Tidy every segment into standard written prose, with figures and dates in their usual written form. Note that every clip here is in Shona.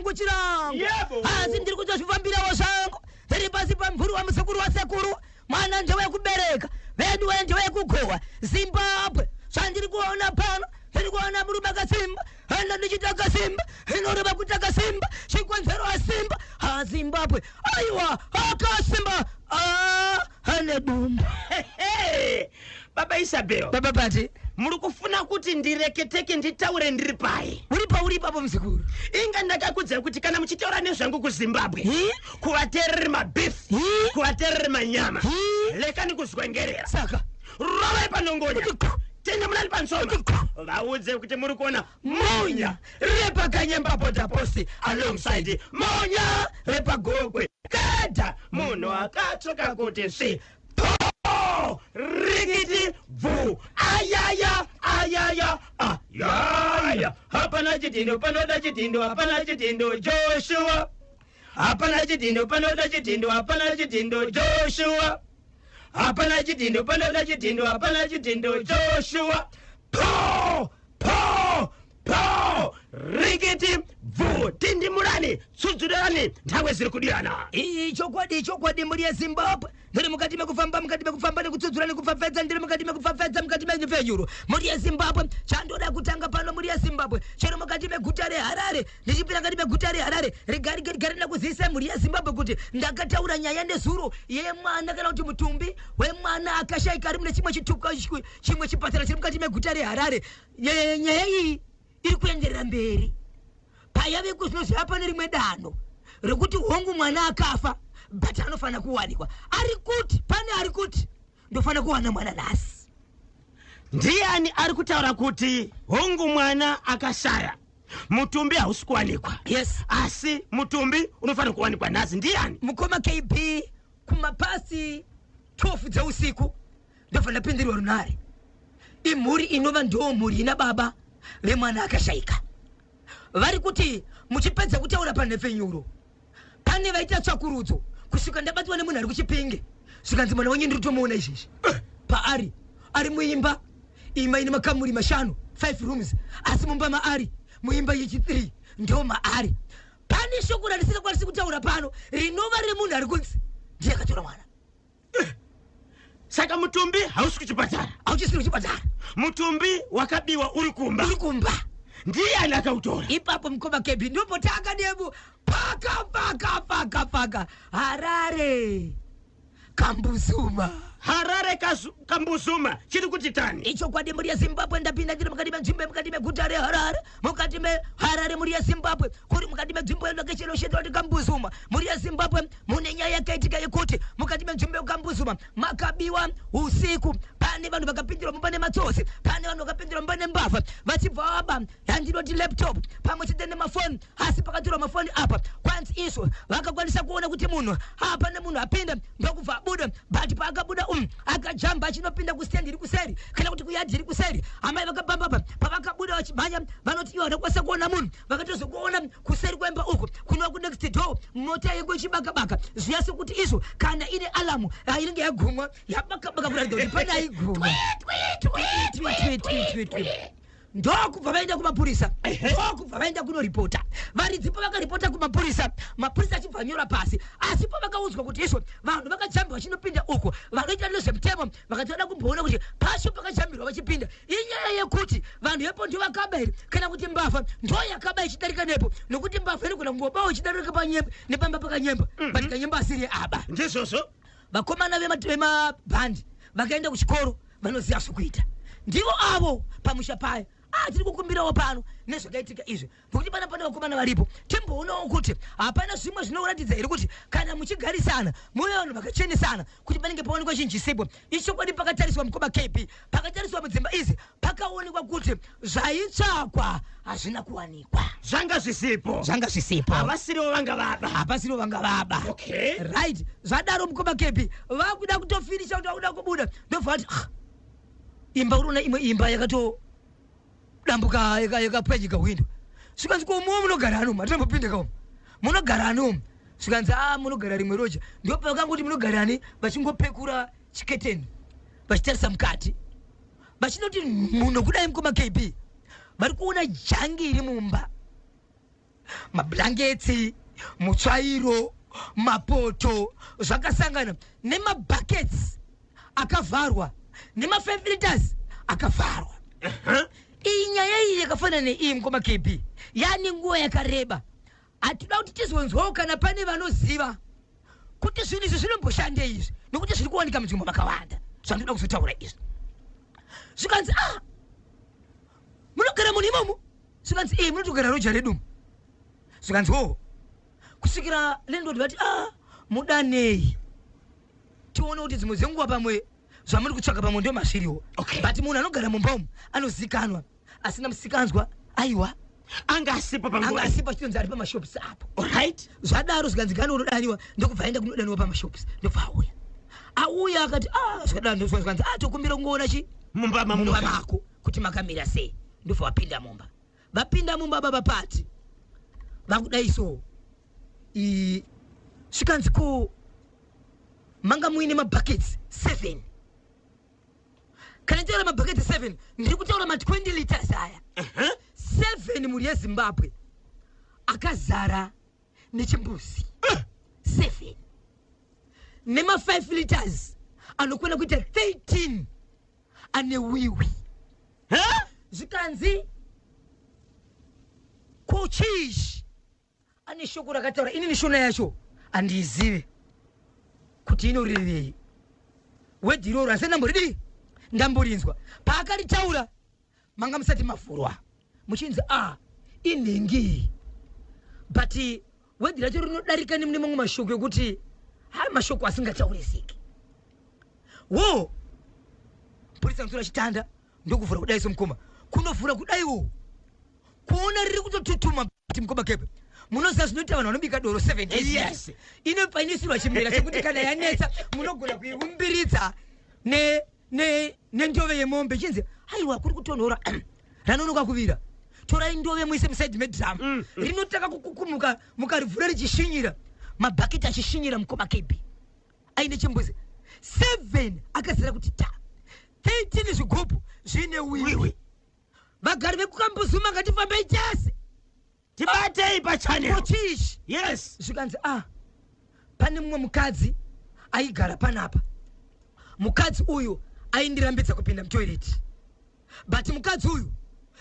Changu chirango. Yebo. Asi ndiri kutozvifambirawo zvangu. Ndiri pasi pamvuri wamuzukuru wasekuru. Mwana ndewekubereka. Vedu we ndewekugohwa. Zimbabwe. Zvandiri kuona pano. Ndiri kuona murume akasimba. Enda ndichiti akasimba. Inoreva kuti akasimba. Chikonzero asimba. Ha Zimbabwe. Aiwa akasimba. Ah, ane dumbu. Baba Isabel. Baba Pati. Muri kufuna kuti ndireketeke nditaure ndiri pai? Uri pauri ipapo muzukuru. Inga ndakakudzai kuti kana muchitaura nezvangu kuZimbabwe, kuvateereri mabeef, kuvateereri manyama, lekani kuzwengerera. Saka rovai panongonya, tende munani pansoma, vaudze kuti muri kuona munya repakanyemba border post alongside munya repagokwe kada munhu akatsvoka kuti svi po rikiti bvu ayaya ayaya ayaya. Hapana chidhindo panoda chidhindo, hapana chidhindo Joshua, hapana chidhindo panoda chidhindo, hapana chidhindo Joshua, hapana chidhindo panoda chidhindo, hapana chidhindo Joshua. Po po po rikiti bvu tindimurani tsudzurani nthawe ziri kudiyana. Ichokwadi, ichokwadi, mhuri yeZimbabwe. Ndiri mukati mekufamba, mukati mekufamba nekutsudzura nekupfapfedza. Ndiri mukati mekupfapfedza mukati menhepfenyuro, mhuri yeZimbabwe. Chandoda kutanga pano, mhuri yeZimbabwe, chero mukati meguta reHarare, ndichipinda mukati meguta reHarare, regarigare ndakuzivisa mhuri yeZimbabwe kuti ndakataura nyaya nezuro yemwana, kana kuti mutumbi wemwana akashayika ari mune chimwe chituka, chimwe chipatara chiri mukati meguta reHarare. Nyaya iyi iri kuenderera mberi. Payave kuzvinozviva pane rimwe danho rekuti hongu mwana akafa, but anofanira kuwanikwa. Ari kuti pane ari kuti ndofanira kuwana mwana nhasi. Ndiani ari kutaura kuti hongu mwana akashaya, mutumbi hausi kuwanikwa? Yes. Asi mutumbi unofanira kuwanikwa nhasi ndiani? Mukoma KB, kumapasi 12 dzeusiku ndobva ndapindirwa runhare. Imhuri inova ndo mhuri ina baba vemwana akashayika. Vari kuti muchipedza kutaura panhepfenyuro pane vaita tsvakurudzo kusvika ndabatwa nemunhu ari kuChipinge, zvikanzi mwana wenyu ndiri kutomuona izvezvi paari ari muimba, imba ine makamuri mashanu, 5 rooms, asi mumba maari muimba yechi3 ndo maari. Pane shoko randisingakwanisi kutaura pano rinova remunhu ari kunzi ndiye akatora mwana. Saka mutumbi hausi kuchipatara? Hauchisiri kuchipatara. Mutumbi wakabiwa uri kumba? Uri kumba. Ndiani akautora? Ipapo, mukoma Kebi, ndopotanga nemu paka paka paka paka Harare Kambuzuma. Harare Kambuzuma chiri kuti tani. Ichokwadi, mhuri yeZimbabwe. Ndapinda ndiri mukati menzvimbo, mukati meguta reHarare, mukati meHarare, mhuri yeZimbabwe, kuri mukati menzvimbo yelocation kuti Kambuzuma. Mhuri yeZimbabwe, mune nyaya yakaitika yekuti mukati menzvimbo yekuKambuzuma makabiwa usiku. Pane vanhu vakapindirwa mumba nematsotsi, pane vanhu vakapindirwa mumba nembavha, vachibva vaba yandinoti laptop pamwe chete nemafoni. Asi pakatorwa mafoni apa, kwanzi izvo vakakwanisa kuona kuti munhu hapane munhu apinda ndokubva abuda, but paakabuda akajamba achinopinda kustendi iri kuseri, kana kuti kuyadhi iri kuseri. Amai vakapambapa pavakabuda vachimhanya, vanoti ivo vanokwanisa kuona munhu, vakatozokuona kuseri kwemba uku kunova kunext door, mota yengu ichibakabaka zviya sekuti izvo kana ine alarm inenge yagumwa, yabakabaka kuratidza kuti pane aigumwa. Ndokubva vaenda kumapurisa, ndokubva vaenda kunoripota. Varidzi pavakaripota kumapurisa, mapurisa achibva anyora pasi. Asi pavakaudzwa kuti izvo vanhu vakajamba vachinopinda uko, vanoita nezvemutemo vakati vada kumboona kuti pacho pakajambirwa vachipinda inyaya yekuti vanhu vepo ndo vakaba here, kana kuti mbavha ndo yakaba ichidarika nepo, nokuti mbavha inogona kungobawo ichidarika panyemba nepamba pakanyemba, but kanyemba asiri aba. Ndizvozvo. Vakomana vemabhandi vakaenda kuchikoro vanoziva zvokuita ndivo avo pamusha paya. Ah, tiri kukumbirawo pano nezvakaitika izvi, nokuti pana pane vakomana varipo, timboonawo kuti hapana zvimwe zvinoratidza here kuti kana muchigarisana muve vanhu vakachenesana, kuti panenge paonekwa chinhu chisipo. Ichokwadi, pakatariswa, mukoma KB, pakatariswa mudzimba izi, pakaonekwa kuti zvaitsvakwa hazvina kuwanikwa. Zvanga zvisipo. Zvanga zvisipo. Havasirivo vanga vaba. Hapasirivo vanga vaba. Right, zvadaro, mukoma KB, vakuda kutofinisha kuti vakuda kubuda, ndobva vati, "Ah, imba uriona imwe imba yakatodambuka, yakapwanyika hwindo." Zvikanzi, "Ko muwo munogara ani umu? Hatinombopinda kaumu, munogara ani umu?" Zvikanzi, "A, munogara rimwe roja." Ndopavakangoti munogara ani, vachingopekura chiketeni vachitarisa mukati, vachinoti muno kudai, mukoma KB, vari kuona junk iri mumba. Mablanketsi, mutsvairo, mapoto zvakasangana nemabuckets akavharwa nema5 liters akavharwa. Iyi nyaya iyi yakafanana neiyi, mukoma KB, yaane nguva yakareba. Hatida kuti tizonzwawo kana pane vanoziva kuti zvinhu izvi zvinomboshande izvi, nokuti zviri kuwanika munzvimbo makawanda. Zvandinoda kuzotaura izvi, zvikanzi, "Ah, munogara munhu imomo?" Zvikanzi, "E, munotogara roja redu." Zvikanzi, "O." Kusvikira landlord vati, "Ah, mudanei tione kuti dzimwe dzenguva pamwe zvamuri kutsvaka pamwe ndo mazviriwo." But munhu anogara mumba umu anozikanwa, asina musikanzwa, aiwa. Anga asipo anga panguva. Asipo, achitonzi ari pamashops apo. Zvadaro zvikanzi, "Gani unodaniwa." Ndokubva aenda kunodaniwa pamashops, ndobva auya. Auya akati, "Ah," zvadaro zvikanzi, "Ah, tokumbira kungoona chi mumba mumba mamunogara mako kuti makamira sei." Ndobva vapinda mumba. Vapinda mumba, baba pati vakudai so, zvikanzi, "Ko manga muine mabuckets 7." Kana nditaura mabuckets 7, ndiri kutaura ma20 liters aya 7, mhuri yeZimbabwe, akazara nechimbuzi 7, nema5 liters anokwana kuita 13 ane wiwi. Zvikanzi, "Ko chiichi?" Ane shoko rakataura, inini shona yacho handiizive kuti inorevei wedhi iroro, asi ndamboridii, ndamborinzwa paakaritaura. Manga musati mavhurwa, muchinzi, "A, inhingi iyi," but wedhi racho rinodarika nemune mamwe mashoko ekuti ha, mashoko asingataurisiki wo. Purisa notora chitanda, ndokuvhura kudai somukoma, kunovhura kudaiwo kuona riri kutotutuma. Kuti mukoma kepe, munoziva zvinoita vanhu vanobika doro 7 days? Ine painisirwa chimera chekuti kana yanetsa munogona kuiumbiridza nendove yemombe, chinzi, "Aiwa, kuri kutonhora, ranonoka kuvira, torai ndove muise musaidi medhiramu." Rinotanga kukukumuka, mukarivhura richishinyira, mabhaketi achishinyira, mukoma KB, aine chimbuzi 7 akazara kuti ta 13 zvigubhu zviine wiwi. Wiwi. Vagari vekuKambuzuma, ngatifambei tese. Tibatei pachannel. Kochiichi? Zvikanzi, "Ah, pane mumwe mukadzi aigara panapa. Mukadzi uyu aindirambidza kupinda mutoireti, but mukadzi uyu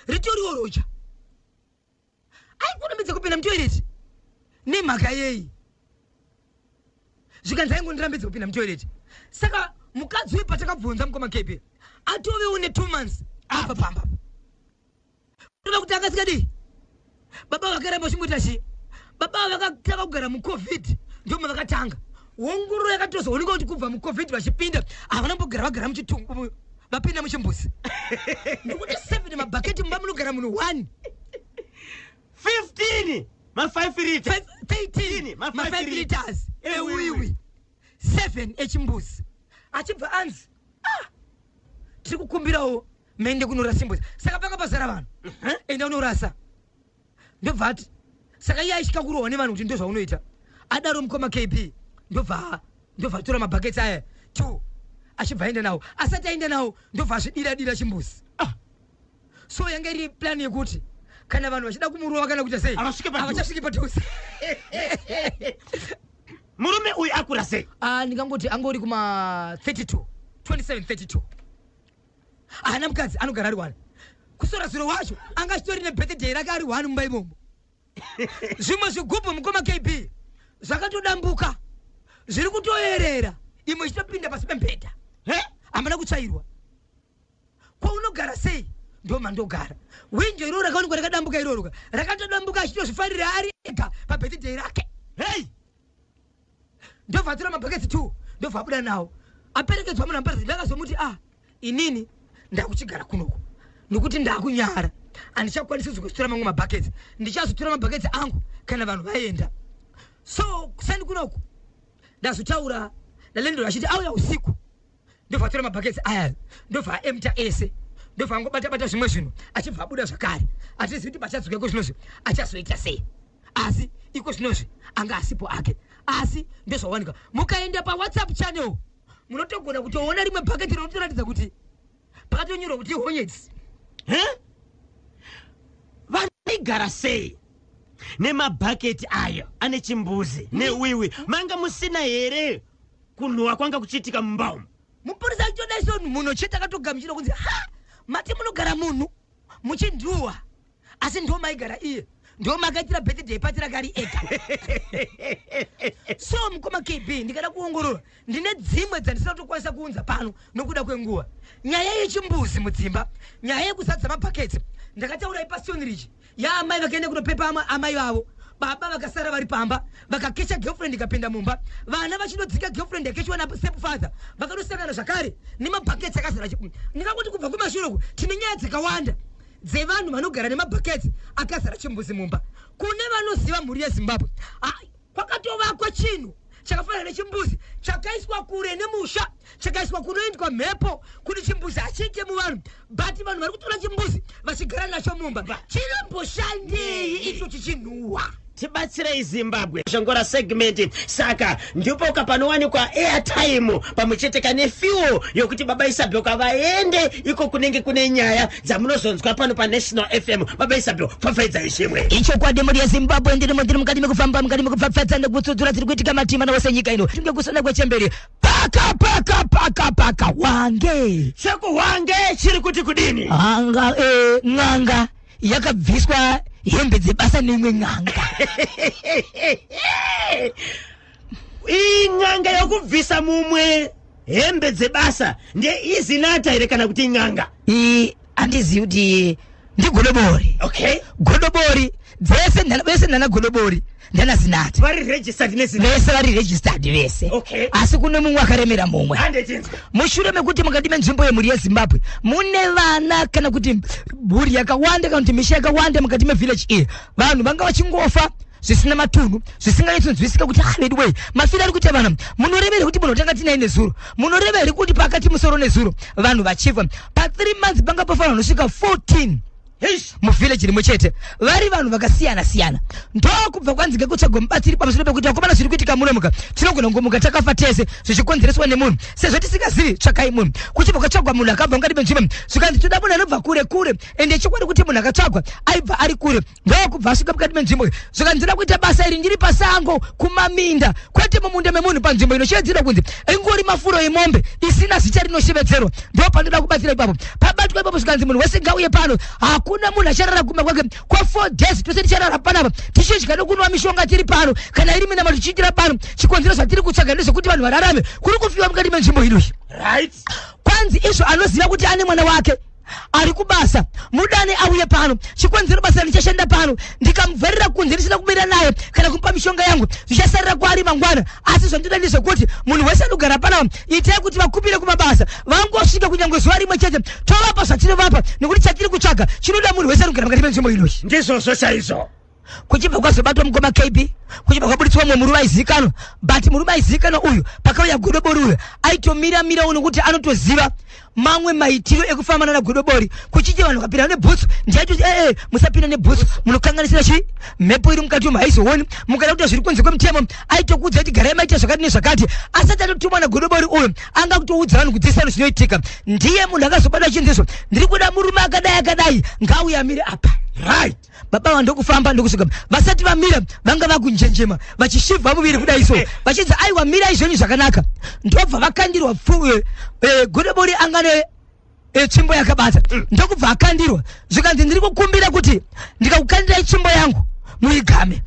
ritoriwo roja. Aikurambidza kupinda mutoireti nemhaka yei?" Zvikanzi, "Aingondirambidza kupinda mutoireti." Saka mukadzi uyu, patakabvunza, mukoma KB, atovewo ne2 months apa pamba, kureva kuti akasikadii. Baba vakaramba vachingoita chii? Baba vakatanga kugara muCovid, ndoma vakatanga ongororo yakatozooneka kuti kubva muCovid vachipinda havana mbogara vagara muchitungu, vapinda muchimbuzi, nekuti 7 mabhaketi mumba munogara munhu 1. 15 ma5 liter. 13 ma ma5 5 liters ewiwi. Ewiwi 7 echimbuzi. Achibva anzi, "Ah, tiri kukumbirawo maende kunorasa chimbuzi." Saka panga pazara vanhu. "Enda unorasa." Ndobva ati, saka iye aitya kurohwa nevanhu kuti ndozvaunoita. Adaro, mukoma KB, ndobva atora mabhaketi aya 2, achibva aenda nawo. Asati aenda nawo, ndobva azvidira dira chimbuzi. Ah. So yanga iri plan yekuti kana vanhu vachida kumurova kana kuita sei, Havasvike padhuze. havachasviki padhuze. Murume uyu akura sei? Ah, ndingangoti angori kuma 32, 27, 32. Haana mukadzi, anogara ari one. Kusora zuro wacho anga achitori nebirthday rake ari one mumba imomo. Zvimwe zvigubhu, mukoma KB, zvakatodambuka, zviri kutoerera, imwe ichitopinda pasi pembedha. Hamuna kutsvairwa. Kwaunogara sei? Ndo mandogara. Winjo iroro rakaonekwa rakadambuka, iroro rakatodambuka achitozvifarira ari ega pabirthday rake. Hei. Ndobva atora mabhaketi 2, ndobva abuda nawo, aperekedzwa munhu amuparidzi. Ndakazomuti, "Ah, inini ndakuchigara kunoku nokuti ndakunyara, handichakwanisi kuzotora mamwe mabhaketi. Ndichazotora mabhaketi angu kana vanhu vaenda." So kusani kunoku ndazotaura nalandlord, achiti auya usiku, ndobva atora mabhaketi aya, ndobva aempta ese, ndobva angobata-bata zvimwe zvinhu, achibva abuda zvakare. Hatizivi kuti pachadzoka iko zvinozvi achazoita sei, asi iko zvinozvi anga asipo ake. Asi ndozvawanika. Mukaenda paWhatsApp channel munotogona kutoona rimwe bhaketi rinotoratidza kuti pakatonyorwa kuti honyedzi. Vanoigara sei? Nemabhaketi ayo ane chimbuzi newiwi, manga musina here kunhuhwa kwanga kuchiitika mumba umu? Mupurisa achitodaiso munhu chete akatogamuchira kunzi, ha, mati munogara munhu muchinhuhwa, asi ndo maigara iye, ndo makaitira birthday party rakari ega. So mukoma KB, ndikada kuongorora, ndine dzimwe dzandisina kutokwanisa kuunza pano nokuda kwenguva. Nyaya yechimbuzi mudzimba, nyaya yekuzadza mabhaketsi, ndakataura ipastonrich yaamai vakaenda kunopepa amai vavo, baba vakasara vari pamba, vakakecha girlfriend ikapinda mumba, vana vachinodzika girlfriend yakechwa nastepfather, vakatosangana zvakare nemabhaketsi akazara. Ndingangoti kubva kumashure uku tine nyaya dzakawanda dzevanhu vanogara nemabhaketsi akazara chimbuzi mumba. Kune vanoziva, mhuri yeZimbabwe, kwakatovakwa chinhu chakafanana nechimbuzi chakaiswa kure nemusha, chakaiswa kunoendwa mhepo, kuti chimbuzi hachiite muvanhu, but vanhu vari kutora chimbuzi vachigara nacho mumba. Chinomboshandei icho chichinhuhwa? Tibatsirei Zimbabwe, zvongora segment. Saka ndipo panowanikwa airtime pamwe chete kane fuel yokuti baba Isabel vaende iko kunenge kune nyaya dzamunozonzwa pano paNational FM. Baba Isabel, pfapfaidzai zvimwe. Ichokwadi, mhuri yeZimbabwe, ndirimo, ndiri mukati mekufamba, mukati mekupfapfadza nekutsudzura dziri kuitika matima nawose nyika ino. Tinge kusana kwechemberi, paka paka paka paka wange. Chekuhwange chiri kuti kudini? Hanga n'anga yakabviswa hembe dzebasa neimwe n'anga. In'anga yokubvisa mumwe hembe dzebasa ndeizinata here kana kuti ing'anga? Handizivi kuti ndigodobori. Godobori dzese vese ndana godobori, ndana zinata. Vari registered nezinata. Vese vari registered vese. Asi kune mumwe akaremera mumwe. Handechinzwa. Mushure mekuti mukati menzvimbo yemhuri yeZimbabwe mune vana kana kuti mhuri yakawanda kana kuti misha yakawanda, mukati mevillage iyi vanhu vanga vachingofa zvisina matunhu, zvisinganyatsonzwisika kuti, ah, vedu wei, mafiro ari kuita vanhu, munoreva here kuti munhu tanga tinaye nezuro? Munoreva here kuti pakati musoro nezuro vanhu vachifa? Pa3 months panga pafa vanhu vanosvika 14 muvillage rimwe chete, vari vanhu vakasiyana siyana. Ndokubva kwanzi ngekutsvagwa mubatsiri pamusoro pekuti, vakomana, zviri kuitika munomuka, tinogona kungomuka takafa tese zvichikonzereswa nemunhu, sezvo tisingazivi, tsvakai munhu. Kuchibva kwatsvagwa munhu akabva mukati menzvimbo, zvikanzi toda munhu anobva kure kure. Ende chokwadi kuti munhu akatsvagwa aibva ari kure. Ndokubva asvika mukati menzvimbo, zvikanzi ndoda kuita basa iri ndiri pasango kumaminda, kwete mumunda memunhu, panzvimbo inoshevedzerwa kunzi ingori mafuro emombe isina zita rinoshevedzerwa, ndo panoda kubatsira ipapo. Pabatwa ipapo, zvikanzi munhu wese ngauye pano, hakuna munhu acharara kumba kwake kwa4 days, tose ticharara panapa tichidya nokunwa mishonga tiri pano, kana iri minama tichiitira pano. Chikonzero zvatiri kutsvaga ndezvekuti vanhu vararame, kuri kufiwa mukati menzvimbo inoyi. Kwanzi izvo anoziva kuti ane mwana wake ari kubasa, mudane auye pano. Chikonzero basa ndichashanda pano, ndikamuvharira kunze ndisina kumira naye kana kumupa mishonga yangu, zvichasarira kwaari mangwana. Asi zvandinoda ndezvekuti munhu wese anogara panapa, itai kuti vakumbire kumabasa, vangosvika kunyange zuva rimwe chete, tovapa zvatinovapa, nekuti chatiri kutsvaga chinoda munhu wese anogara mukati menzvimbo inoyi. Ndizvozvo chaizvo. Kuchibva kwazobatwa mukoma KB, kuchibva kwaburitswa mumwe murume aizivikanwa, but murume aizivikanwa uyu, pakauya godobori uyu aitomira mirawo nokuti anotoziva mamwe maitiro ekufambana nagodobori. Kuchiti vanhu vakapinda nebhutsu, ndiaitoti, ee, musapinda nebhutsu, munokanganisira chi mhepo iri mukati umu, haizooni mukada kuita zviri kunze kwemutemo. Aitokuudza kuti garai maita zvakati nezvakati. Asati atotumwa nagodobori uyu, anga kutoudza vanhu kudzidzisa vanhu zvinoitika. Ndiye munhu akazobata chinzizvo, ndiri kuda murume akadai akadai, ngauye amire apa. Baba va ndokufamba, ndokusvika. Vasati vamira, vanga vakunjenjema, vachishivha muviri kudai so, vachinzi, aiwa, mirai zvenyu zvakanaka. Ndobva vakandirwa godobori anga ne tsvimbo yakabata. Ndokubva akandirwa, zvikanzi, ndiri kukumbira kuti ndikakukandirai tsvimbo yangu muigame.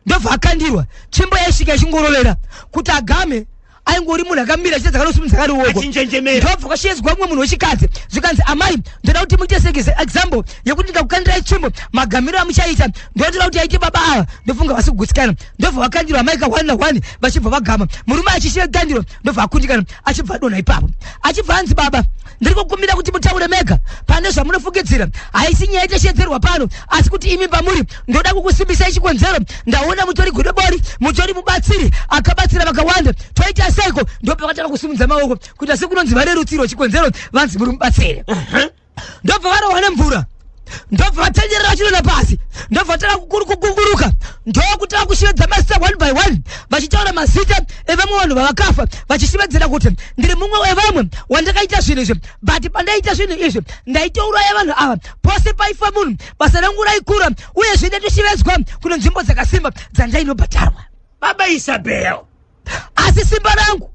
Ndobva akandirwa tsvimbo, yaisvika ichingorovera kuti agame. Aingori munhu akamira chete, dzakanosimudza karuoko. Achinjenjemera. Ndobva kwashedzwa mumwe munhu wechikadzi, zvikanzi, amai, ndoda kuti muite seexample yekuti ndikakukandirai tsvimbo, magamiro amuchaita, ndotoda kuti aite baba ava, ndofunga vasi kugutsikana. Ndobva vakandirwa amai ka 1 na1, vachibva vagama. Murume achishikandirwa, ndobva akundikana, achibva adonha ipapo, achibva anzi, baba, ndiri kukumbira kuti mutaure mega pane zvamunofungidzira. Haisi nyaya itashedzerwa pano, asi kuti imi pamuri, ndoda kukusimbisai. Chikonzero ndaona mutori godobori, mutori mubatsiri akabatsira vakawanda. Toita seiko? Ndopakatanga kusimudza maoko kuita sekunonzi varerutsirwa. Chikonzero vanzi muri mubatsiri. Ndobva varohwa nemvura, ndobva vatenderera vachidonha pasi, ndobva vatanga kugunguruka, ndokutanga kushivedza masita one by one. Vachitaura mazita evamwe vanhu vavakafa, vachishevedzera kuti ndiri mumwe wevamwe wandakaita zvinhu izvi, but pandaiita zvinhu izvi ndaitouraya vanhu ava. Pose paifa munhu basa rangu raikura, uyezve ndaitoshevedzwa kune nzvimbo dzakasimba dzandainobhadharwa. Baba Isabel, asi simba rangu.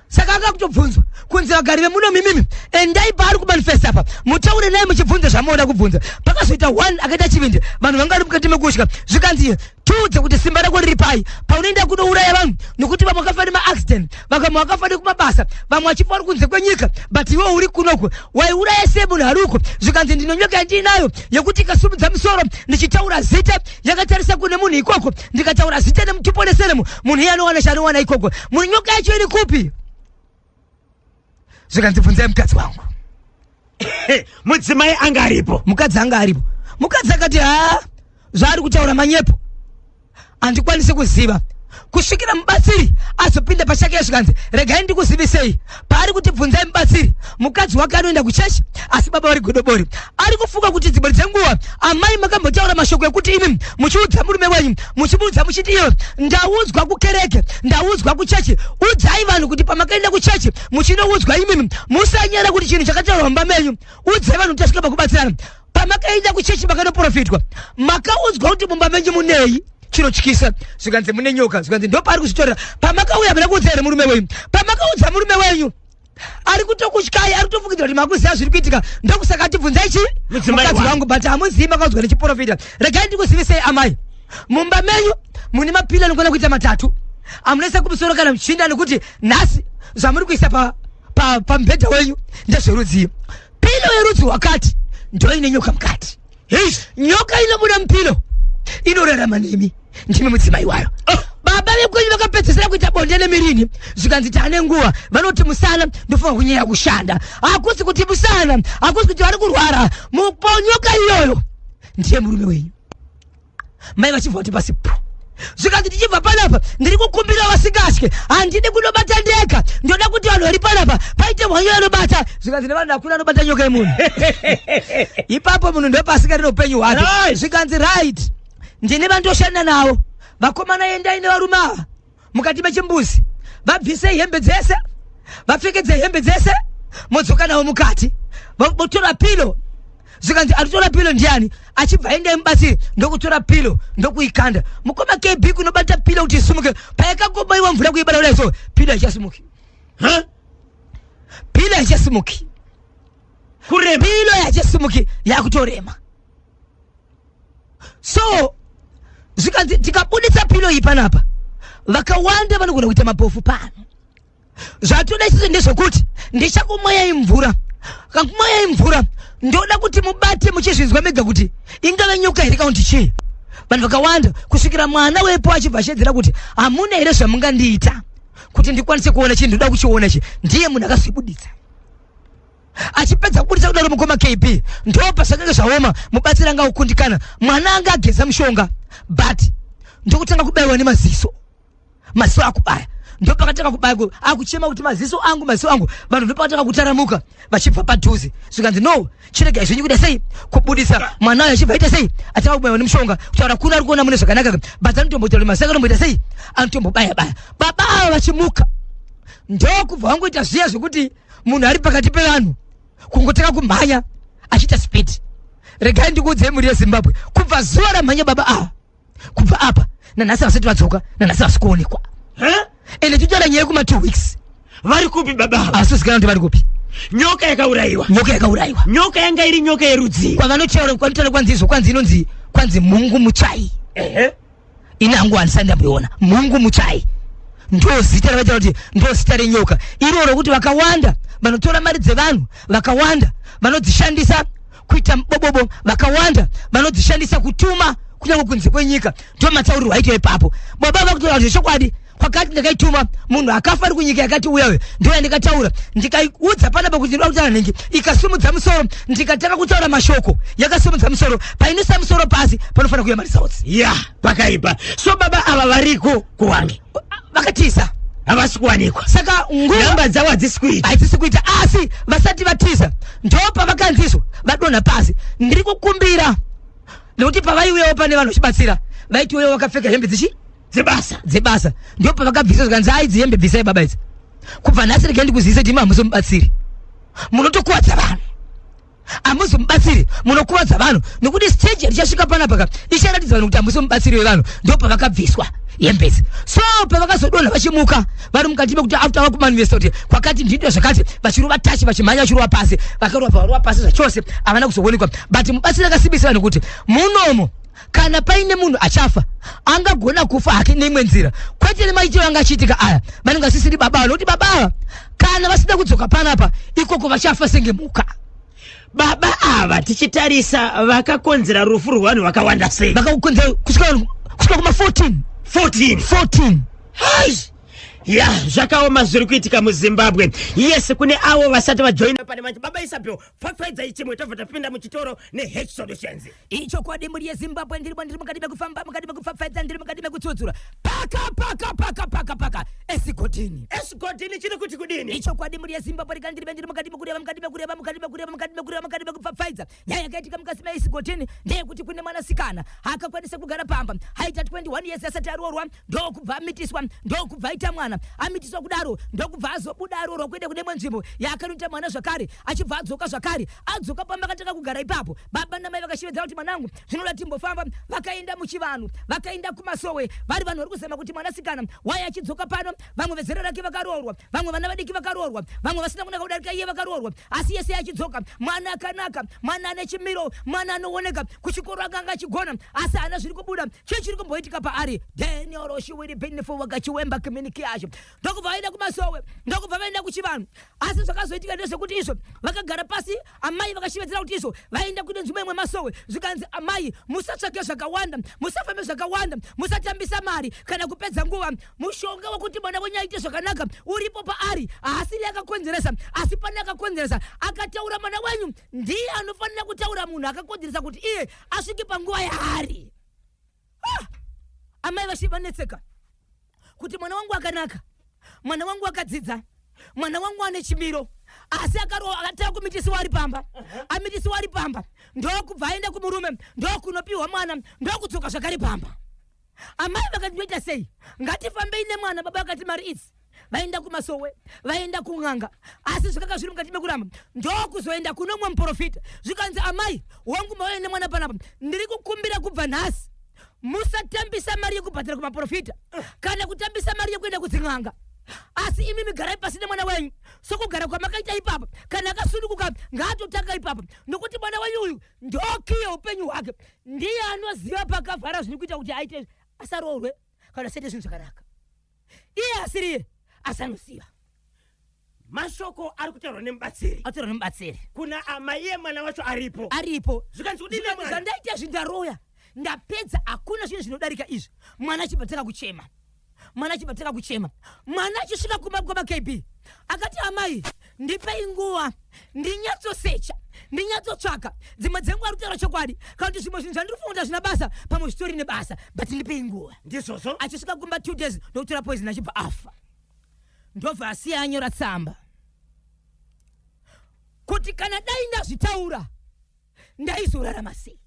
Saka anga kutobvunzwa kunzi vagari vemuno mimimi, endai paari kumanifesta apa, mutaure naye muchibvunza zvamunoda kubvunza. Pakazoita one akaita chivindi, vanhu vanga vari mukati mekutya, zvikanzi tiudze kuti simba rako riri pai paunoenda kunouraya vanhu, nokuti vamwe vakafa nemaaccident, vamwe vakafa nekumabasa, vamwe vachifa vari kunze kwenyika, but iwe uri kunoku waiuraya sei munhu ari uko? Zvikanzi ndinonyoka yandiinayo yekuti ikasumudza musoro ndichitaura zita yakatarisa kune munhu ikoko, ndikataura zita nemutupo neseremo, munhu iye anowana chaanowana ikoko. Munhu nyoka yacho iri kupi? Zvikanzi bvunzai mukadzi wangu. Mudzimai anga aripo. Mukadzi anga aripo. Mukadzi akati haa, zvaari kutaura manyepo, handikwanisi kuziva, kusvikira mubatsiri azopinda pachake. Zvikanzi regai ndikuzivisei, paari kuti bvunzai mubatsiri, mukadzi wake anoenda kuchechi, asi baba vari godobori. Ari kufunga kuti dzimwe dzenguva amai makambotaura mashoko ekuti imi muchiudza murume wenyu, muchimuudza muchiti iyo ndaudzwa kukereke, ndaudzwa kuchechi, udzai vanhu kuti pamakaenda kuchechi muchinoudzwa imimi, musanyara kuti chinhu chakataurwa mumba menyu, udzai vanhu kuti tasvika pakubatsirana. Pamakaenda kuchechi makanoprofitwa, makaudzwa kuti mumba menyu munei chinotyisa? Zvikanzi mune nyoka. Zvikanzi ndopaari kuzvitorera. Pamakauya muna kuudza here murume wenyu? Pamakaudza murume wenyu, ari kutokutyai, ari kutofungidzira kuti makuziva zviri kuitika, ndokusaka atibvunzai chi Mudzimai mukadzi wangu. Wangu, but hamuzivi makaudzwa nechiprofita. Regai ndikuzivisei amai, mumba menyu mune mapilo anokwana kuita matatu amunoisa kumusoro kana muchinda, nekuti nhasi zvamuri kuisa pamubhedha pa, pa wenyu ndezverudzii. Pilo yerudzi rwakati ndoine nyoka mukati. Heish. Nyoka inobuda mupilo inorarama nemi, ndimi mudzimai wayo. Baba vekwenyu vakapedzisira kuita bonde nemirini? Zvikanzi taane nguva. Vanoti musana ndofunga kunyanya kushanda. Hakusi kuti musana, hakusi kuti vari kurwara, muponyoka iyoyo ndiye murume wenyu. Mai vachibva kuti pasi pu. Zvikanzi tichibva panapa, ndiri kukumbira vasingatye, handidi kunobata ndega, ndoda kuti vanhu vari panapa paite mwanyo anobata. Zvikanzi nevanhu, hakuna anobata nyoka yemunhu ipapo, munhu ndopasingarine upenyu hwake. Zvikanzi right, ndine vandoshanda navo vakomana, endai nevarume ava mukati mechimbuzi, vabvisei hembe dzese, vapfekedzei hembe dzese, modzoka navo mukati, votora pilo. Zvikanzi aritora pilo ndiani? Achibva aendai mubatsiri ndokutora pilo ndokuikanda. Mukoma KB, kunobata pilo kuti isumuke, payakangobaiwa mvura kuibata kudai so, pilo haichasimuki. Huh? Pilo haichasimuki. Kurema. Pilo haichasimuki, yakutorema. So zvikanzi tikabuditsa pilo iyi panapa, vakawanda vanogona kuita mapofu pano. Zvatoda isusu ndezvekuti ndichakumwayai mvura. Kakumwayai mvura, ndoda kuti mubate muchizvinzwa mega kuti ingave nyoka here kana kuti chii. Vanhu vakawanda, kusvikira mwana wepo achibva achedzera kuti hamuna here zvamungandiita kuti ndikwanise kuona chinhu, ndoda kuchiona chi. Ndiye munhu akazvibuditsa. Achipedza kubuditsa kudaro, mukoma KB, ndo pazvakange zvaoma. Mubatsiri anga akukundikana, mwana anga ageza mushonga, but ndokutanga kubayiwa nemaziso, maziso akubaya. Ndopakatanga kubaya, akuchema kuti maziso angu, maziso angu. Vanhu ndopakatanga kutaramuka vachibva padhuze. Zvikanzi no, chirega zvenyu kuita sei kubudisa mwana uyo. Achibva aita sei, atanga kubaiwa nemushonga. Kutaura kuno ari kuona mune zvakanaka, but anotomboita kuti maziso ake anomboita sei, anotombobaya baya. Baba ava vachimuka, ndokubva vangoita zviya zvekuti munhu ari pakati pevanhu kungotanga kumhanya achiita speed. Regai ndikuudzei mhuri yeZimbabwe, kubva zuva ramhanya baba ava kubva apa nanhasi vasati vadzoka, nanhasi vasi kuonekwa. Huh? Ende titaura nyaya yekuma 2 weeks. Vari kupi baba ava? Asi usikana kuti vari kupi. Nyoka yakaurayiwa. Nyoka yakaurayiwa. Nyoka yanga iri nyoka yerudzii? Kwavanotaura, kwanotaura kwanzi izvo, kwanzi inonzi, kwanzi mungu mutsvai. Ini hangu handisati ndamboiona mhungu mutsvai, ndo zita ravaitaura kuti ndo zita renyoka iroro, kuti vakawanda vanotora mari dzevanhu, vakawanda vanodzishandisa kuita mubobobo, vakawanda vanodzishandisa kutuma kunyange kunze kwenyika. Ndo mataurirwo aitwa ipapo. Baba vakutora kuti chokwadi kwakati ndakaituma munhu akafa ari kunyika yakati uyayo, ndo yandikataura, ndikaiudza panapa kuti ndinoda kutaura nhingi, ikasimudza musoro, ndikatanga kutaura mashoko, yakasimudza musoro. Painoisa musoro pasi panofanira kuuya maresults. Ya, pakaipa. So baba ava variko kuwange? Vakatiza. Havasi kuwanikwa. Saka nguva namba dzavo hadzisi kuita. Hadzisi kuita, asi vasati vatiza ndo pavakanzizwa vadonha pasi. Ndiri kukumbira nekuti pavaiuyawo pane vanhu vachibatsira, vaitiuyawo vakapfeka hembe dzichi Dzebasa. Dzebasa. Ndopavakabvisa zvikanzi ai dzihembe bvisai baba idzi. Kubva nhasi regai ndikuzivise kuti imi hamuzomubatsiri. Munotokuwadza vanhu. Hamuzomubatsiri, munokuvadza vanhu nekuti stage yatichasvika panapa ka icharatidza vanhu kuti hamuzomubatsiri wevanhu. Ndopavakabviswa hembe idzi. So pavakazodonha vachimuka vari mukati mekuti after vakumanifesta kuti kwakati ndinoita zvakati, vachirova tachi vachimhanya vachirova pasi, vakarova varova pasi zvachose, havana kuzoonekwa. But mubatsiri akasimbisa vanhu kuti munomo kana paine munhu achafa angagona kufa hake neimwe nzira kwete nemaitiro anga achiitika aya. Vanenge vasisiri baba ava, nokuti baba ava kana vasina kudzoka panapa ikoko vachafa senge mhuka. Baba ava tichitarisa vakakonzera rufu rwevanhu vakawanda sei? Vakakonzera kusvika kuma 14. 14. 14. Hai! Ya, zvakaoma zviri kuitika muZimbabwe. Yes, kune avo vasati vajoina pane manje. Baba Isabel, pfapfaidzai chimwe tobva tapinda muchitoro neH Solutions. Ichokwadi mhuri yeZimbabwe, ndirimo ndiri mukati mekufamba, mukati mekupfapfaidza, ndiri mukati mekutsutsura. Paka paka paka paka paka esigodini. Esigodini chiri kuti kudini? Ichokwadi mhuri yeZimbabwe, rega ndiribe ndiri mukati mekureva, mukati mekureva, mukati mekureva, mukati mekureva, mukati mekupfapfaidza. Nyaya yakaitika mukati meesigodini ndeyekuti kune mwanasikana akakwanisa kugara pamba aita 21 years asati aroorwa, ndokubva amitiswa, ndokubva aita mwana. Amitiswa kudaro ndokubva azobuda aroorwa kuenda kune imwe nzvimbo yaakanoita mwana zvakare, achibva adzoka zvakare. Adzoka pamba akatanga kugara ipapo. Baba namai vakashevedzera kuti mwanangu zvinoda timbofamba. Vakaenda muchivanhu, vakaenda kumasowe, vari vanhu vari kuzama kuti mwanasikana waye achidzoka pano. Vamwe vezera rake vakaroorwa, vamwe vana vadiki vakaroorwa, vamwe vasina kunaka kudarika iye vakaroorwa, asi yese achidzoka mwana akanaka, mwana ane chimiro, mwana anooneka. Kuchikoro akanga achigona, asi haana zviri kubuda. Chii chiri kumboitika paari? Daniel Roshiwiri Benefo wakachiwemba community yacho. Ndokubva vaenda kumasowe, ndokubva vaenda kuchivanhu. Asi zvakazoitika ndezvekuti izvo vakagara pasi, amai vakashevedzera kuti izvo vaenda kune nzvimbo imwe masowe. Zvikanzi amai musatsvake zvakawanda, musafambe zvakawanda, musatambisa mari kana kupedza nguva. Mushonga wekuti mwana wenyu aite zvakanaka uripo paari. Haasiri akakonzeresa, asi pane akakonzeresa. Akataura mwana wenyu ndiye anofanira kutaura munhu akakonzeresa kuti iye asvike panguva yaari. Ah! Amai vashi vanetseka kuti mwana wangu akanaka, mwana wangu akadzidza, mwana wangu ane chimiro, asi akarowa akatanga kumitisiwa ari pamba, amitisiwa ari pamba ndokubva aenda kumurume, ndokunopiwa mwana, ndokudzoka zvakare pamba. Amai vakati ndoita sei, ngatifambei nemwana. Baba vakati mari idzi, vaenda kumasowe, vaenda kun'anga, asi zvakanga zviri mukati mekuramba. Ndokuzoenda kuno mumwe muprofita, zvikanzi amai wangu mauya nemwana panapa, ndiri kukumbira kubva nhasi musatambisa mari yekubhadhara kumaprofita kana kutambisa mari yekuenda kudzin'anga, asi imi migarai pasi nemwana wenyu sokugara kwamakaita ipapa. Kana akasununguka ngaatotanga ipapa, nokuti mwana wenyu uyu ndokiye upenyu hwake, ndiye anoziva pakavhara zviri kuita kuti aite asaroorwe kana asaite zvinhu zvakanaka. Iye asiriye asi anoziva. Mashoko ari kutaurwa nemubatsiri, ataurwa nemubatsiri kuna amai, iye mwana wacho aripo, aripo. Zvikanzi kudini nemwana? Zvandaita izvi, ndaroya, ndapedza, hakuna zvinhu zvinodarika izvi. Mwana achibva tanga kuchema, mwana achibva tanga kuchema. Mwana achisvika kumba kwama KB akati amai ndipei nguva ndinyatsosecha, ndinyatsotsvaka. Dzimwe dzenguva ari kutaura chokwadi, kana kuti zvimwe zvinhu zvandiri kufunga kuti hazvina basa, pamwe zvitori nebasa, but ndipei nguva. Ndizvozvo. Achisvika kumba 2 days ndokutora poison achibva afa. Ndobva asiya anyora tsamba kuti kana dai ndazvitaura ndaizorarama sei.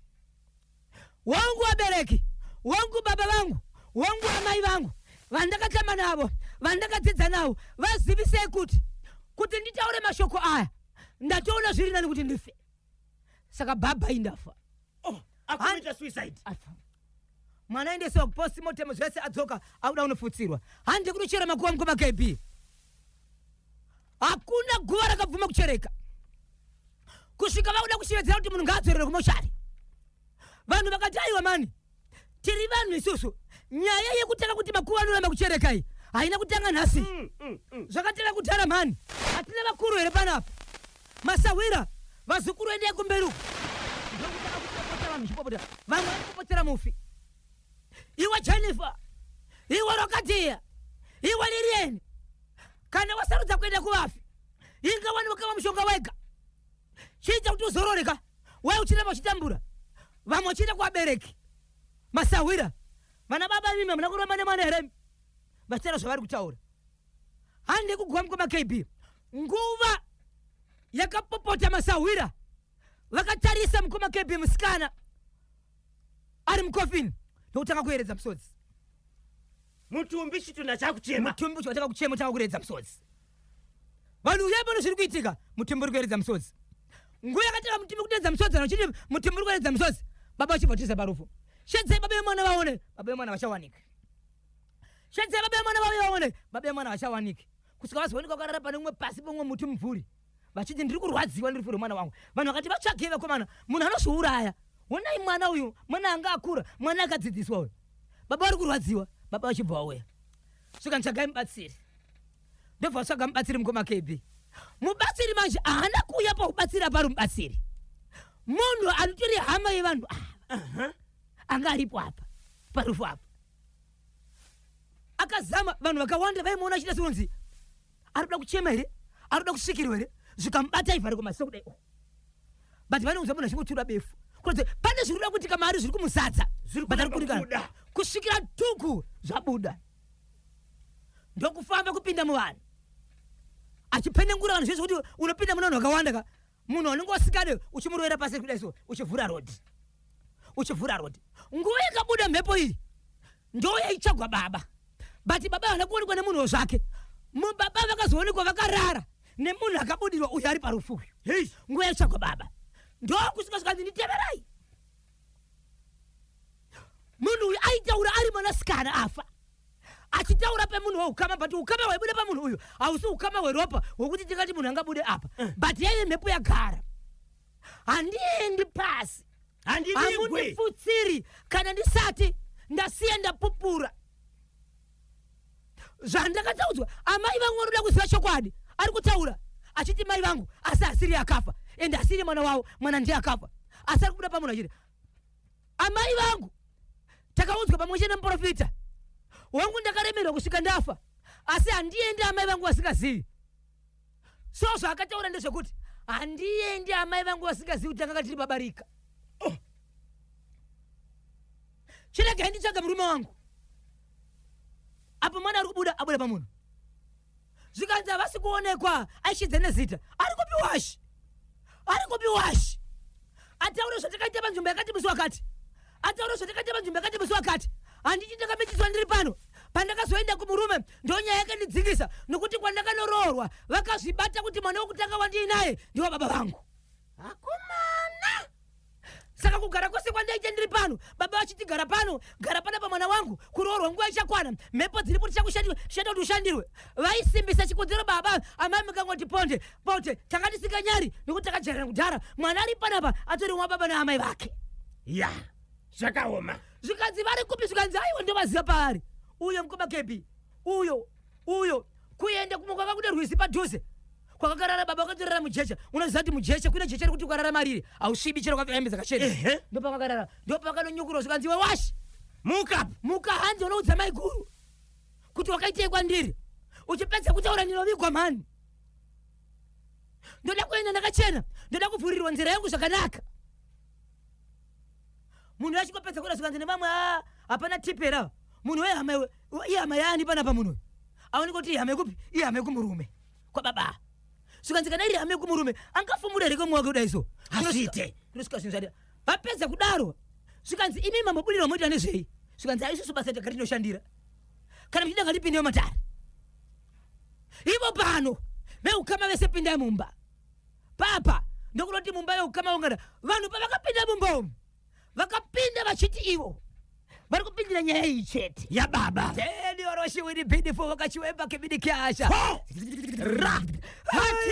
Wangu vabereki, wangu baba vangu, wangu amai vangu, vandakatamba navo, vandakadzidza navo, vazivisei kuti nditaure mashoko aya, ndatoona zviri nani kuti ndife. Saka baba indafa. Oh, akumita suicide. Afa. Mwana aendesewa kupostmortem zvese, adzoka auda kunofutsirwa. Hande kunochera makuva mukoma KB. Hakuna guva rakabvuma kuchereka kusvika vakuda kushevedzera kuti munhu ngaadzorere kumochari. Vanhu vakati aiwa mani, tiri vanhu isusu. Nyaya yekutanga kuti makuva anoramba kuchereka iyi haina kutanga nhasi. Zvakatanga kudhara mhani. Hatina vakuru here panapa? Masahwira, vazukuru endai kumberi uko. Ndokutanga kupopota vanhu chipopota. Vamwe vanopopotera mufi. Iwe Jennifer, iwe Rokadia, iwe Lilian, kana wasarudza kuenda kuvafi, inga wani wakava mushonga wega. Chiita kuti uzororeka, wewe uchiramba uchitambura. Vamwe vachienda kuvabereki, masahwira, vana baba imi hamuna kuramba nemwana here? Vachitaura zvavari kutaura. Hande kuguva mukoma KB. Nguva yakapopota masahwira vakatarisa mukoma KB musikana ari mukofini ndokutanga kuyeredza musodzi. Mutumbi chitunha chakuchema. Mutumbi uchi watanga kuchema, utanga kuredza musodzi. Vanhu uyai pano, zviri kuitika. Mutumbi uri kueredza musodzi. Nguva yakatanga mutumbi kuderedza musodzi, vanhu vachiti mutumbi uri kueredza musodzi, baba vachibva tiza parufu. Shedzai baba vemwana vaone, baba vemwana vachawanika. Shedzai baba vemwana vauye vaone, baba vemwana vachawanika. Kusvika vazoonekwa vakarara pane umwe pasi pomumwe muti mumvuri, vachiti ndiri kurwadziwa nerufu rwemwana wangu. Vanhu vakati vatsvagei vakomana, munhu anozviuraya. Honai mwana uyu, mwana anga akura, mwana akadzidziswa uyu. Baba vari kurwadziwa, baba vachibva vauya. Svika tsvagai mubatsiri. Ndobva vatsvaga mubatsiri mukoma KB. Mubatsiri manje haana kuuya paubatsiri apari mubatsiri. Munhu anotori hama yevanhu ava. Anga aripo apa, parufu apa. Akazama vanhu vakawanda vaimuona achiita sekunzi ari kuda kuchema here, ari kuda kusvikirwa here, zvikamubata ivhari kumaziso kudai. Oh. But vanounza munhu achingotura befu. Kuratidza pane zviri kuda kuitika maari zviri kumuzadza. Zviri But ari kuda kurikana. kubuda. Kusvikira tuku zvabuda. Ndokufamba kupinda muvanhu. Achipenengura vanhu zvese kuti unopinda mune vanhu vakawanda ka. Munhu anenge wasikane uchimurovera pasi kudai so uchivhura road. Uchivhura road. Nguva yakabuda mhepo iyi ndo yaitsvagwa baba. But baba havana kuonekwa nemunhuwo zvake. Baba vakazoonekwa vakarara nemunhu akabudirwa uyu ari parufu uyu. Hei. Nguva yaitsvagwa baba. Ndokusvika zvikanzi nditeverai. Munhu uyu aitaura ari mwanasikana afa. Achitaura pemunhu weukama, but ukama hwaibuda pamunhu uyu hausi ukama hweropa hwekuti tingati munhu angabude apa. But yaive mhepo yagara. Handiendi pasi. Handivigwi. Hamundifutsiri kana ndisati ndasiya ndapupura zvandakataudzwa. Amai vangu vanoda kuziva chokwadi. Ari kutaura achiti mai vangu, asi asiri akafa, ende asiri mwana wavo, mwana ndiye akafa, asi ari kubuda pamunhu achiti amai vangu takaudzwa pamwe chete nemuprofita wangu, ndakaremerwa kusvika ndafa, asi handiendi amai vangu vasingazivi. So zvaakataura ndezvekuti handiendi amai vangu vasingazivi kuti tanga tiri babarika. Oh. Chiregai nditsvaga murume wangu. Apo mwana ari kubuda, abuda pamunhu. Zvikanzi havasi kuonekwa, aishidza nezita. Ari kupi washi? Ari kupi washi? Ataure zvatakaita panzvimbo yakati musi wakati. Ataure zvatakaita panzvimbo yakati musi wakati. Handiti ndakamitiswa ndiri pano. Pandakazoenda kumurume ndonyaya yakandidzingisa, nokuti kwandakanoroorwa vakazvibata kuti mwana wekutanga wandiinaye ndiwa baba vangu. Akomana. Saka kugara kwose kwandaita ndiri pano, baba vachiti gara pano, gara panapa mwana wangu, kuroorwa nguva ichakwana, mhepo dziripo tichakushandira, tichaita kuti ushandirwe. Vaisimbisa chikonzero baba, amai mukangoti ponde pote, tanga tisinganyari nokuti takajairana kudhara. Mwana ari panapa atori wababa naamai vake. Ya, zvakaoma. Zvikanzi vari kupi? Zvikanzi aiwa ndovaziva paari. Uyo mukoma KB, uyo uyo kuenda kumwe kwanga kune rwizi padhuze kwakakarara baba vakatorara mujecha. Unoziva kuti mujecha kune jecha rekuti ukarara mariri hausvibi chero ukapfeka hembe dzakachena. Ehe. Ndopakakarara, ndopakanonyukurwa zvikanzi iwe washi Muka. Muka, hanzi unoudza maiguru kuti wakaitei kwandiri. Uchipedza kutaura ndinovigwa mhani. Ndoda kuenda ndakachena, ndoda kuvhurirwa nzira yangu zvakanaka. Munhu achingopedza kuda zvikanzi nemamwe, "Ah, hapana tipera munhu wehama iwe, ihama yaani panapa?" Munhu uyu aoneka kuti ihama yekupi? Ihama yekumurume kwababa. Zvikanzi kana iri hama yekumurume angafumura here kwemwe wake kudai so? Hazviite. Kunosvika zvinhu zvati vapedza kudaro, zvikanzi imi mambobudira moita nezvei? Zvikanzi aisusu basa tagari tinoshandira, kana muchida ngatipindewo matare ivo pano veukama vese pindai mumba papa. Ndokunoti mumba veukama ungana. Vanhu pavakapinda mumba umu, vakapinda vachiti ivo vari kupindira nyaya iyi chete Yababa. Teni oroshiwiri bidifo vakachiwemba kibidi kyasha. Ho! Ra! Hati!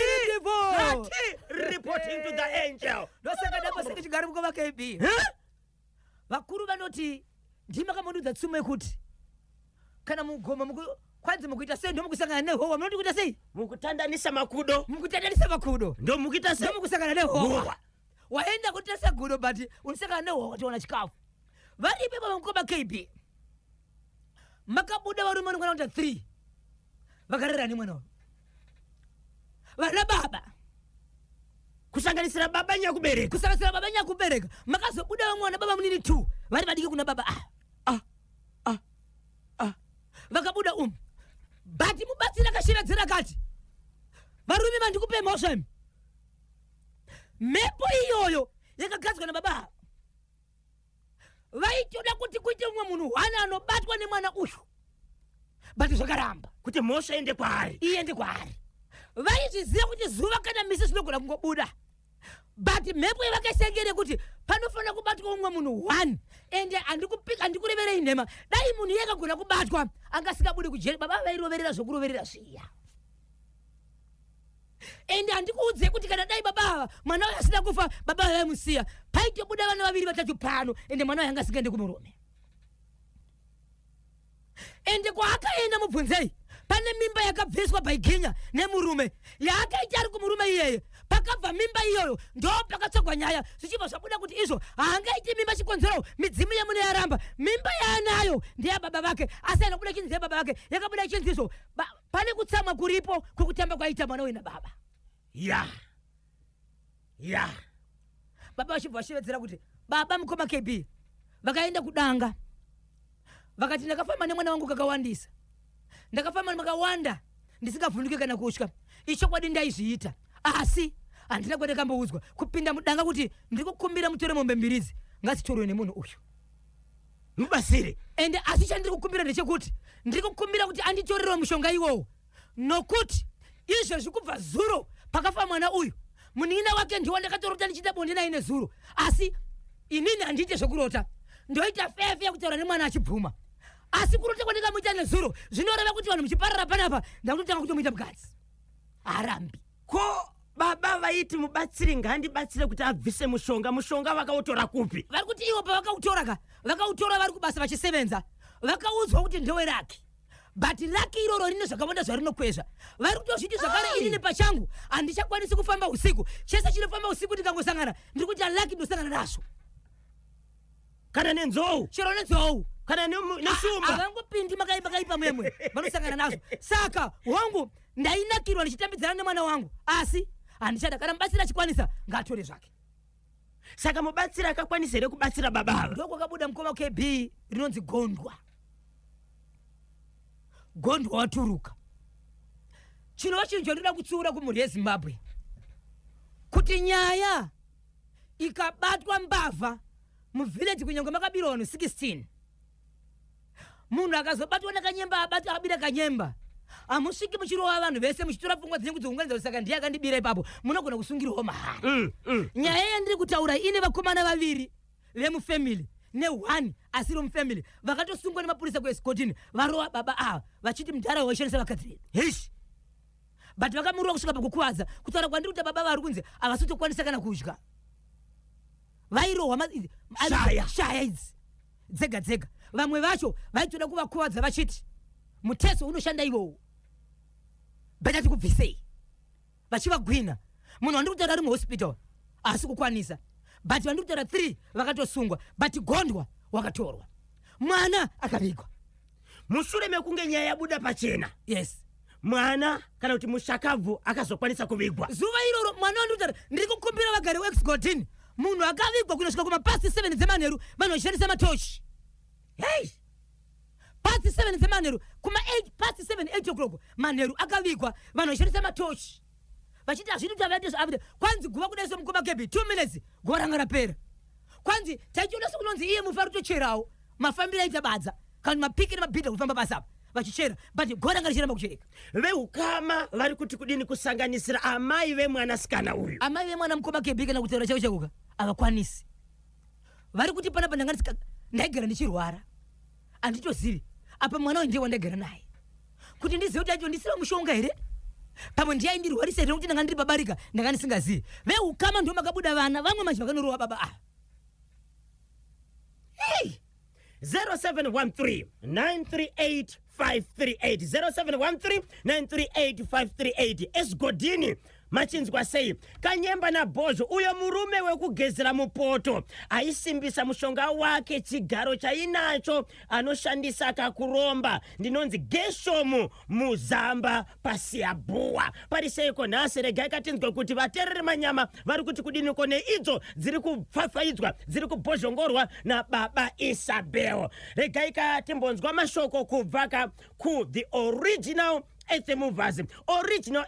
Hati! Reporting to the angel. Ndosaka ndapaseke chigaro mukoma KB. Huh? Vakuru vanoti ndima kamondudza tsumo yekuti kana mugoma kwanzi mukuita sei ndomukusangana nehowa. Munoti kuita sei? Mukutandanisa makudo. Mukutandanisa makudo. Ndomukuita sei? Ndomukusangana nehowa. Howa. Waenda kutarisa gudo but unosangana nehowa tiona chikafu. Varipo ipapo mukoma KB, makabuda varume vanokwana kuita 3 vakarera nemwana uyu, vana baba. Kusanganisira baba nyakubereka. Kusanganisira baba nyakubereka. Makazobuda vamwe vana baba munini 2 vari vadiki kuna baba. Ah, ah, ah, ah. Vakabuda umu, but mubatsiri akashevedzera akati, "Varume, mandikupe mhosva imi. Mhepo iyoyo yakagadzwa nababa ava vaitoda kuti kuite mumwe munhu hwana anobatwa nemwana uyu." But zvakaramba. Kuti mhosva ende kwaari. Iende kwaari. Vaizviziva kuti zuva kana misi zvinogona kungobuda, but mhepo yavakaisengere kuti panofanira kubatwa umwe munhu one. Ende handikupika, handikureverei nhema, dai munhu iye akagona kubatwa, angasingabudi kujeri. Baba vairoverera zvokuroverera zviya. Ende handikuudzei kuti kana dai baba ava, mwana uyo asina kufa, baba ava vaimusiya, paitobuda vana vaviri vatatu pano. Ende mwana uyo anga asingaende kumurume. Ende kwaakaenda, mubvunzei, pane mimba yakabviswa baiginya nemurume yaakaita ari kumurume iyeye. Pakabva mimba iyoyo, ndo pakatsvagwa nyaya, zvichibva zvabuda kuti izvo haangaiti mimba, chikonzero midzimu yemuno yaramba. Mimba yaanayo ndeyababa vake, asi haina kubuda chinzi yababa vake, yakabuda chinzi izvo pane kutsamwa kuripo kwekutamba kwaita mwana uyu nababa. Baba vachibva vashevedzera kuti baba, mukoma KB, vakaenda kudanga, vakati, "Ndakafamba nemwana wangu kakawandisa, ndakafamba makawanda ndisingavhunduki kana kutya. Ichokwadi ndaizviita, asi handina kwandakamboudzwa kupinda mudanga kuti ndiri kukumbira mutore mombe mbiri idzi, ngadzitorwe nemunhu uyu." Mubatsire. Ende asi chandiri kukumbira ndechekuti ndiri kukumbira kuti anditorerewo mushonga iwowo, nokuti izvezvi kubva zuro pakafa mwana uyu, munin'ina wake ndiwo ndakatorota ndichiita bonde naye nezuro. Asi inini handiite zvekurota, ndoita fefe kutaura nemwana achibvuma. Asi kurota kwandikamuita nezuro zvinoreva kuti vanhu muchiparara panapa, ndakutotanga kutomuita mukadzi, harambi. Ko baba vaiti mubatsiri ngaandibatsire kuti abvise mushonga, mushonga vakautora kupi? Vari kuti ivo pavakautora ka, vakautora vari kubasa vachisevenza, vakaudzwa kuti ndewe luck, but luck iroro rine zvakawanda zvarinokwezva. Vari kutozviti zvakare, inini pachangu handichakwanisi kufamba usiku, chese chinofamba usiku ndikangosangana, ndiri kuti luck ndosangana nazvo. Kana nenzou? Chero nenzou. Kana neshumba? Havangopindi makaipa kaipa mwemwe, vanosangana nazvo. Saka hongu, ndainakirwa ndichitambidzana nemwana wangu, asi handichada. Kana mubatsiri achikwanisa, ngaatore zvake. Saka mubatsiri akakwanisa here kubatsira baba ava? Ndokwakabuda, mukoma KB, rinonzi gondwa. Gondwa waturuka. Chinova chinhu chandinoda kutsiura kumhuri yeZimbabwe, kuti nyaya ikabatwa, mbavha muvhileji, kunyange makabirwa vanhu 16, munhu akazobatwa nakanyemba, abatwa abira kanyemba, hamusviki muchirova vanhu vese muchitora pfungwa dzinenge dzounganidza kuti saka ndiye akandibira ipapo. Munogona kusungirwawo mahara. Nyaya yandiri kutaura ine vakomana vaviri vemufamily ne1 asiri mufamily vakatosungwa nemapurisa kuEscotini, varova baba ava vachiti mudhara waishandisa vakadzi vedu. Heish. But vakamurova kusvika pakukuvadza. Kutaura kwandiri kuti, baba vari kunzi havasi kutokwanisa kana kudya, vairohwa Shaya. Shaya idzi dzega dzega. Vamwe vacho vaitoda kuvakuvadza vachiti muteso unoshanda ivowo, better tikubvisei, vachivagwina. Munhu wandiri kutaura ari muhospital, asi kukwanisa, but vandiri kutaura 3 vakatosungwa, but gondwa wakatorwa, mwana akavigwa. Mushure mekunge nyaya yabuda pachena, Yes. mwana kana kuti mushakabvu akazokwanisa kuvigwa? Zuva iroro mwana wandiri kutaura, ndiri kukumbira vagari weExgodin, munhu akavigwa kunosvika kumapast 7 dzemanheru, vanhu vachishandisa matochi. Hei. Past 7 dzemanheru, kuma 8 past 7, 8 o'clock manheru akavigwa, vanhu vachishandisa matochi, vachiti hazvidi kuti avaite zvaavite. Kwanzi guva kudai somukoma Kebi, 2 minutes guva ranga rapera. Kwanzi taitoda sekunonzi iye mufi ari kutocherawo, mafambiro aita badza kana mapiki nemabhidha kufamba basa apa vachichera, but guva ranga richiramba kuchereka. Veukama vari kuti kudini, kusanganisira amai vemwanasikana uyu? Amai vemwana, mukoma Kebi, kana kutaura chavo chakoka havakwanisi. Vari kuti panapa ndanga ndaigara ndichirwara, handitozivi apa mwana uyu ndiye wandaigara naye, kuti ndizive kuti acho ndisina mushonga here, pamwe ndiye aindirwarisa here, nokuti ndanga ndiri pabarika, ndanga ndisingazivi. Veukama ndo makabuda vana vamwe manje vakanorowa baba ava. Hey! 0713 938 538, 0713 938 538. Esigodhini machinzwa sei? Kanyemba nabhozho, uyo murume wekugezera mupoto aisimbisa mushonga wake, chigaro chainacho anoshandisa kakuromba. Ndinonzi Geshomu Muzamba Pasiyabhuwa. Pari seiko nhasi? Regai katinzwe kuti vateereri manyama vari kuti kudiniko neidzo dziri kupfapfaidzwa, dziri kubhozhongorwa nababa Isabel. Regai katimbonzwa mashoko kubva ka ku the Original Earth Movers, Original.